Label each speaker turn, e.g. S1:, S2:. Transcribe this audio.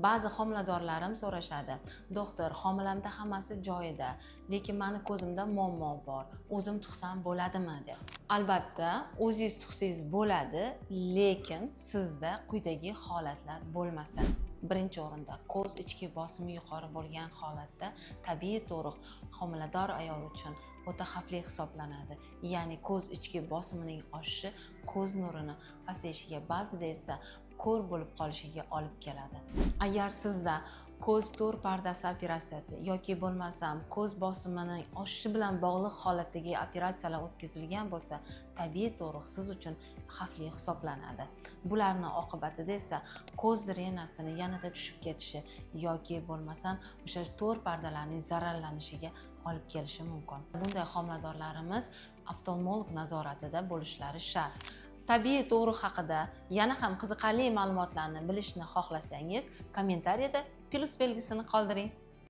S1: Ba'zi homiladorlarim so'rashadi: "Doktor, homilamda hammasi joyida, lekin mani ko'zimda muammo bor, o'zim tug'sam bo'ladimi?" deb. Albatta, o'zingiz tug'sangiz bo'ladi, lekin sizda quyidagi holatlar bo'lmasa. Birinchi o'rinda, ko'z ichki bosimi yuqori bo'lgan holatda tabiiy tug'ruq homilador ayol uchun o'ta xavfli hisoblanadi. Ya'ni ko'z ichki bosimining oshishi ko'z nurini pasayishiga, ba'zida esa ko'r bo'lib qolishiga olib keladi. Agar sizda ko'z to'r pardasi operatsiyasi yoki bo'lmasam ko'z bosimining oshishi bilan bog'liq holatdagi operatsiyalar o'tkazilgan bo'lsa, tabiiy tug'ruq siz uchun xavfli hisoblanadi. Bularni oqibatida esa ko'z зрения sini yanada tushib ketishi yoki bo'lmasam o'sha to'r pardalarning zararlanishiga olib kelishi mumkin. Bunday homiladorlarimiz oftalmolog nazoratida bo'lishlari shart. Tabiiy tug'ruq haqida yana ham qiziqarli ma'lumotlarni bilishni xohlasangiz, kommentariyada plyus belgisini qoldiring.